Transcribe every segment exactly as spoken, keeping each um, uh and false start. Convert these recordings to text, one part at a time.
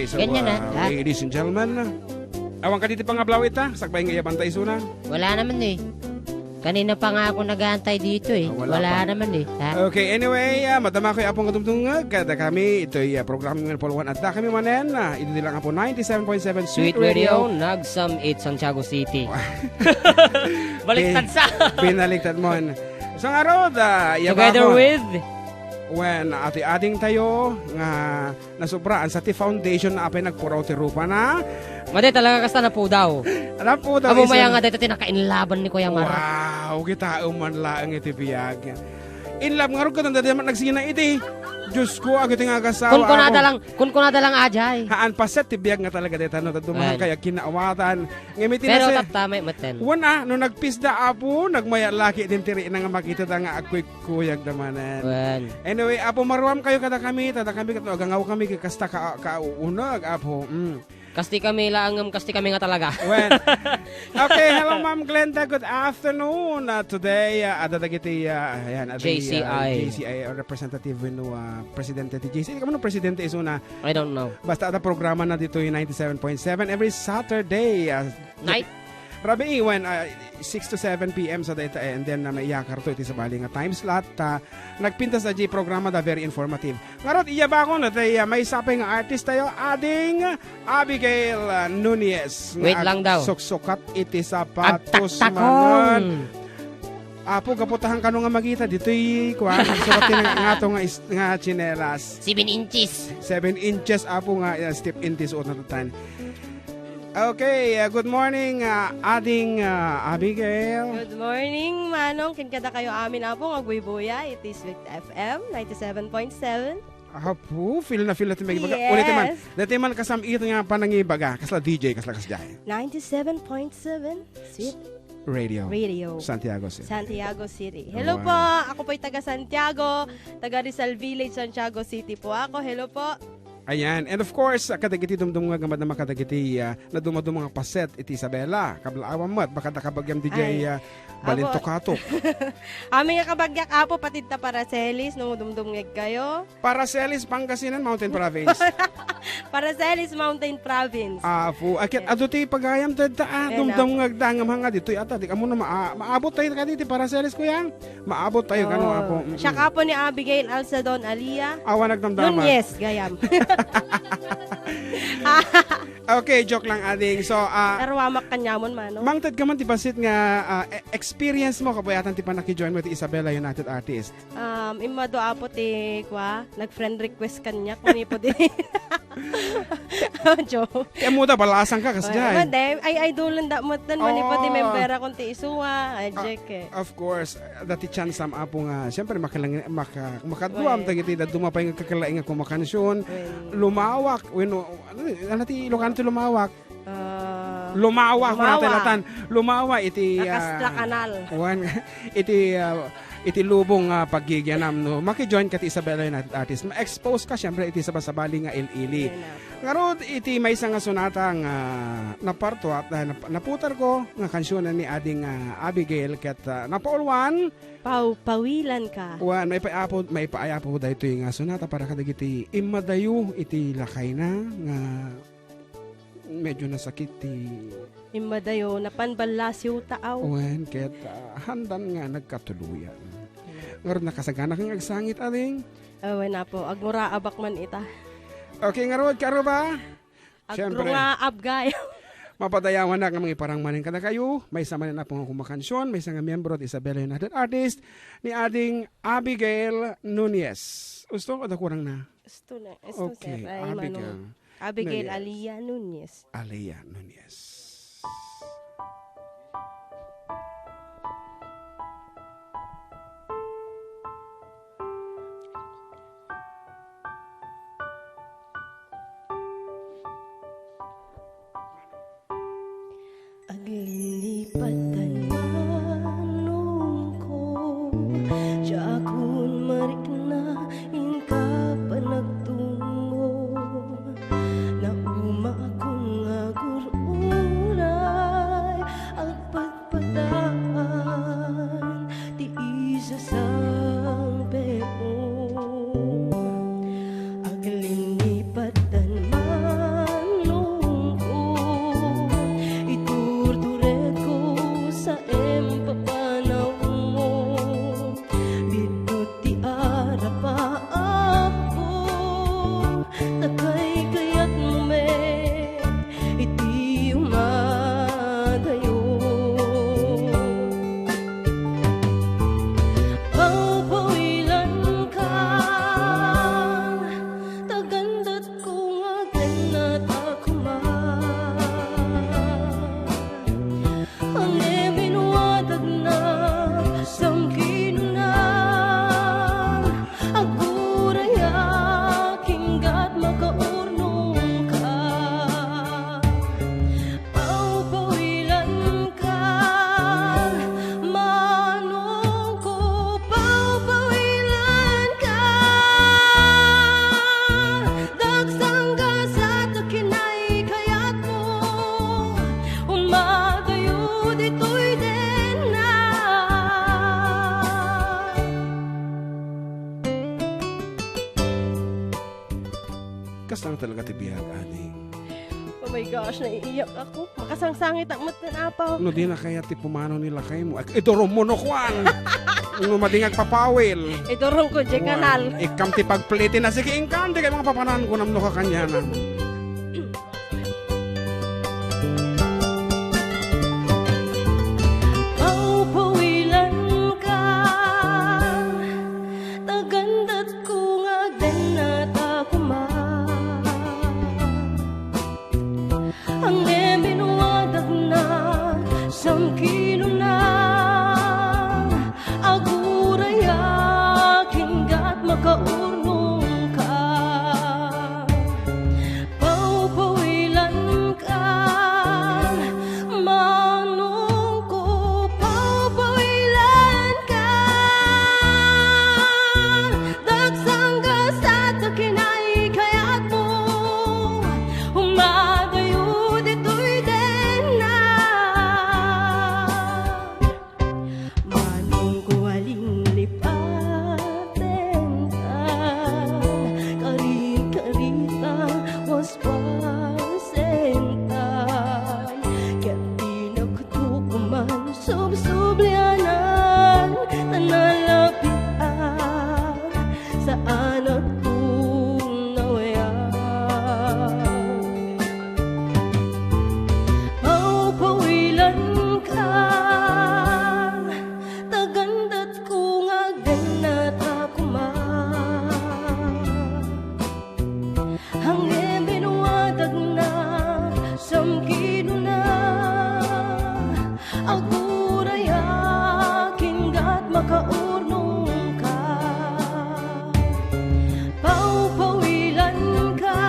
So, Ganyan na, uh, ha? Ladies and gentlemen, awan ka dito pangablaw ita, sakbay nga iyabanta isuna. Wala naman eh. Kanina pa nga ako nag-aantay dito eh. Ah, wala Wala pa. naman eh, ha? Okay, anyway, ah, madama ko, Apo, nga dumdumngeg kada kami, ito'y, ah, programa nga Pulwan at da kami manen, ah, ito lang po, ninety-seven point seven Sweet Sweet Radio, Radio. Nagsam it Santiago City. Baliktad Bin-, sa. Binaliktad mo. So, nga rod, ah, iya Together ba ako? with? When, ati-ating tayo, nga Nasubraan sa ti foundation na apay nagpuraw ti rupana. Madi talaga kasta napudaw. Napudaw Amo isu- maya nga dayta ti nakainlaban ni Kuya Mar. Wow, kitaem man laeng iti biag. In love ngarud ket dayta man nagsina iti. Dios ko, agay ti nga agasawa Kun kunada ako. lang, kun kunada lang ajay. Haan paset ti biag nga talaga dayta no, dadduma Well. kay agkinnaawatan. Ngem iti Pero nasa- tatta, may meten. Wen a, no nagpisda, Apo, nagmayat laki din tiri na nga makita da nga agkuy- Kuyag da manen. Wen. Anyway, Apo, maruam kayo kada kami, tada kami, ket no agangaw kami, ket kasta ka, kauneg, Apo. Mm. Kasti kami laeng, kasti kami nga talaga. Wen. Okay, hello, Ma'am Glenda. Good afternoon. Uh, today, uh, ada dagiti, uh, ayan, ada, uh, J C I. J C I representative wenno, uh, presidente ti J C I. Kamu no presidente isuna? I don't know. Basta ada programa na dito yung ninety-seven point seven every Saturday. Uh, Night? Rabii, wen, ah, six to seven P M sa dayta, eh, and then, ah, maiyakarto iti sabali nga time slot, ta nagpintas a di programa da, very informative. Ngarud, iya bakon, tay, ah, maysa pay nga artist tayo, ading Abigail, ah, Nunez, nga Wait lang daw. agsuksukat iti sapatos Agtaktakon. manen. Apo, gapu ta han kano nga makita, ditoy, kuan, sukat ti nga, nga to nga is-, nga tsinelas. Seven inches. Seven inches, Apo, nga, ah, step in ti suot na tutan. Okay, uh, good morning, uh, ading, uh, Abigail. Good morning, Manong. Ken kada kayo amin, Apo, nga agbuybuya iti Sweet F M ninety-seven point seven. Apo, feel na feel natin may ibaga. Yes. Ulit man, dati man kasam ito nga panangibaga. Kasla D J, kasla kasjay. Ninety-seven point seven Sweet Radio. Radio. Santiago City. Santiago City. Hello Wow. po, ako po'y taga Santiago, taga Rizal Village, Santiago City po ako. Hello po. Ayan. And of course, kadagiti dumdumngeg nga madama kadagiti, ah, nadumaduma nga paset iti Isabela. Kablaawam met, baka da kabagiam D J, Ay. ah, Balin Abo. Tukatok. Amin nga kabagyak, Apo, pati ta Paracelis, no dumdumngeg kayo. Paracelis, Pangasinan, Mountain Province. Paracelis, Mountain Province. Apo, akit Eh. adu ti pagayam, tadta, ah, Ayan, dumdumngeg da, ngem hanga ditoy, ata, di kamo na maa-, maabot tayo kadi ti Paracelis, kuya. Maabot tayo kano, Oo. Apo. Mm-mm. Siya ka po ni Abigail Alcedon Alia Awan nagdamdama. Nunez, gayam. Okay, joke lang, ading. So, ah, Pero wamak kanyaman, Mano. mangted ka man ti basit nga, ah, e-, experience mo, kabayatan ti panakijoin mo ti Isabela United Artist. Um, immadu, Apo, ti, kwa, nag-friend request kanyak, manipod di. Joke. Ti ammo da, balasan ka, kasjay. Ay, madi, ay, idolan da mo tan, manipod di Oo. membera kon ti isuwa. Ay, Ah, Jack, eh. Of course, dati chance am, Apo, nga, siyempre, makalang-, maka-, makaduam, Well. dagiti dadduma pay nga kakalaing nga kumakansyon. Well. Lumawak, wenno, ano, ano ti Ilocano ti lumawak? Ah, Lumawa, Lumawa. Kunata latan. Lumawa iti, Nakasla ah, kanal. kuwan, iti, ah, iti lubong nga paggigianam, no? Maki-join ka ti Isabela United Artists. Ma-expose ka, siyempre, iti sabasabali nga il-ili. Ayan na. Ngarud, iti maysa nga sonata nga napartuat, ah, nap-, naputar ko nga kansiyonan ni Ading, ah, Abigail ket, ah, napauluan. Pawpawilan ka. Wan, maipaapo-, maipaayapo daytoy nga sonata para kadagiti immadayo iti lakayna nga medyo nasakit ti Immadayo, napan ballasiw taaw. Wen, ket, ah, handan nga nagkatuluyan. Ngarud, nakasagana kang agsangit, ading? Ah, wen, Apo. Agmuraabak man ita. Okay, ngarud, karuba? Siyempre. Agrungaab gayam. Mapadayawanak nga mangiparang manen kadakayo, maysa manen, Apo, nga kumakansyon, maysa nga miyembro ti Isabela United Artist, ni Ading Abigail Nunez. Gusto ko da kurang na. Gusto na. Gusto, Okay, sir. Ay, Abigail. Manong Abigail Nunez. Alia Nunez. Alia Nunez. Aglilipatan manongko, diakon marikna inka panagtungo. Naumakon nga agur-uray, agpatpataan ti isasangpeon. Aglilipatan man Talaga ti biag, ading. Oh my gosh, naiiyak ako. Makasangsangitak met ken apo. No, di na kayat ti pumanaw ni lakaymo. Ay, idurummo no kuan. No, madi nga agpapawil. Idurumko, di kanal. Ikam ti pagpliti na. Sige, ingkan, di kay mga papanan ko namno kakanianan. Pawpawilan ka, tagandat ko nga agdennata koma. Angem binuadagna, samkilona, aguraya, kinggat makaurnongka. Pawpawilan ka, manongko, pawpawilan ka. Dagsanggasat a kinaykayatmo, umadayo ditoy denna. Manongko, alinlipatentan, karit-karitan, waswasentan, ket dinak tukuman subsublianan, ta nalabian, saanak tunawyan. Pawpawilan ka, tagandat ko nga agdennata koma. Angem binuadagna, samkilona, aguraya, kinggat makaurnongka. Pawpawilan ka,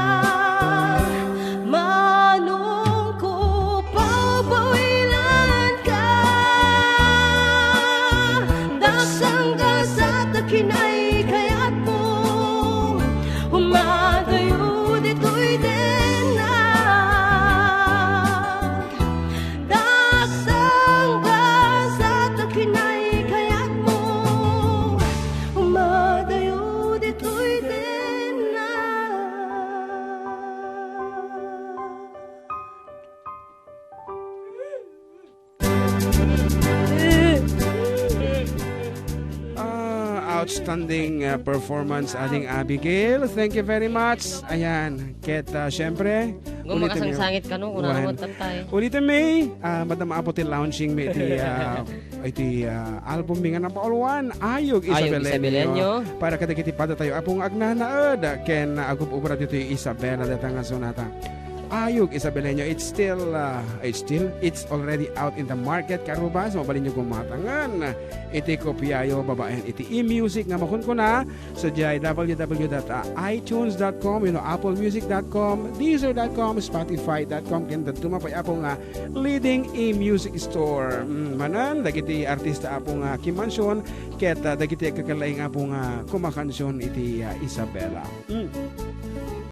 manongko, pawpawilan ka. Dagsanggasat a kinaykayatmo, umadayo ditoy denna. Dagsanggasat a kinaykayatmo, umadayo ditoy denna. Ah, outstanding, ah, performance, Ading Abigail. Thank you very much. Ayan, ket, ah, syempre, Kung ulitin mi. Makasangsangit ka, no? Kung Wan. Ano mo, tantay. Ulitin mi, ah, Madam Apo, ti launching mi iti, ah, iti, ah, album mi nga napauluan, Ayog Ayog Isabeleño. Isabeleño. Para kadagiti padatayo, Apo, nga agnanaed, ken, ah, agub-ubra ditoy Isabela, deta nga sonata. Ayog Isabeleño, it's still, uh, it's still, it's already out in the market, karubas, mabalinyo gumatangan iti kopiayo babaen iti e-music nga makunkuna, sadiay w w w dot itunes dot com, you know, apple music dot com, deezer dot com, spotify dot com, ken dadduma pay, Apo, nga leading e-music store. Mm, manen, dagiti artista, Apo, nga kimmansion, ket, uh, dagiti agkakalaing, Apo, nga kumakansion iti, uh, Isabela. Mm.